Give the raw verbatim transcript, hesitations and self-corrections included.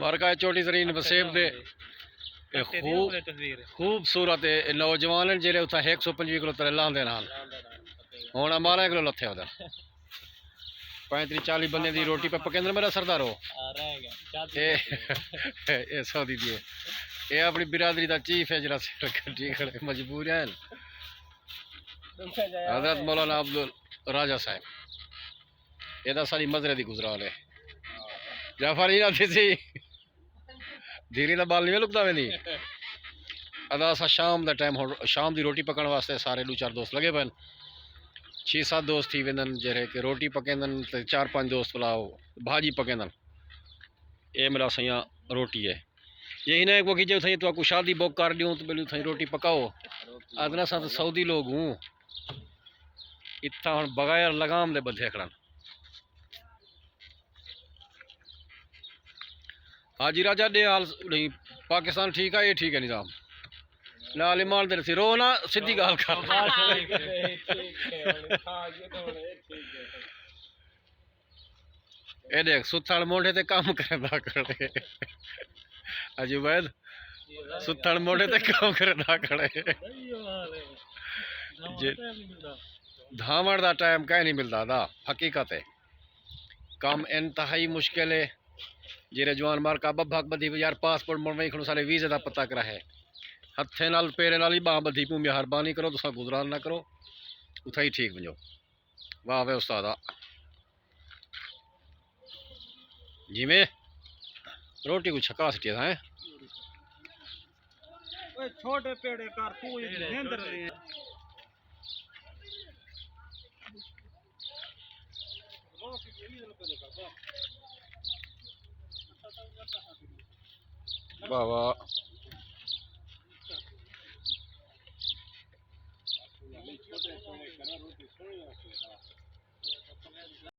مارکا چوٹی ترین وسیب دے۔ اے خوب خوبصورت اے۔ اے نوجوان ہیں جڑے اتھاں ہک سو پنجوی کلو تلے لاندے نال۔ ہن امارا کلو لتھے ہوندے۔ پینتری چالی بندے دی روٹی پہ پکیندے میرا سردارو۔ اے اے سعودی دی اے۔ اے اپنی برادری دا چیف ہے جڑا سر کٹی کھڑے مجبور ہیں۔ حضرت مولانا عبد الراجہ صاحب۔ اے دا ساری مزرے دی گزران ہے۔ جعفر ہی نہ تھی سی۔ دھیری دا بال نہیں لکدا ویندی۔ ادا اساں شام دا ٹائم ہن شام دی روٹی پکاؤن واسطے سارے ڈو چار دوست لگے پئے ہن۔ چھ ست دوست تھی ویندن جڑے کہ روٹی پکیندن تے چار پنج دوست پلاؤ بھاجی پکیندن۔ اے میرا سیاں روٹی ہے۔ یہ ہی نہ ہے کہ جے اتھاں تہاکوں شادی بک کر ڈیوں تے بلے اتھاں روٹی پکاؤ۔ ادنا ساں تے سعودی لوگ ہوں۔ اتھاں ہن بغیر لگام دے بدھے کھڑن۔ حاجی راجہ ݙے حال نہیں، پاکستان ٹھیک ہے، یہ ٹھیک ہے نظام۔ نال ایمان دے رسی، رو نہ، سدھی ڳالھ کر۔ اے ݙیکھ، ستھݨ مونڈھے تے کم کردا کھڑے۔ حاجی عبید، ستھݨ مونڈھے تے کم کردا کھڑے۔ جے دھاوݨ دا ٹائم کہیں نہیں ملدا دا، حقیقت ہے۔ کم انتہائی مشکل ہے۔ جیرے جوان مار کا ببھک بدھی یار پاسپورٹ مڑ وئی کھڑو سارے ویزے دا پتہ کرا ہے۔ ہتھے نال پیرے نال ہی باں بدھی پیوں، مہربانی کرو، تساں گزران نہ کرو۔ اتھاں ہی ٹھیک ونجو۔ واہ وے استاد آ۔ جی میں روٹی کو چھکا سٹیا تھا، ہیں؟ اوئے چھوٹے پیڑے کر، تو یہ نیندر لے۔ واہ واہ۔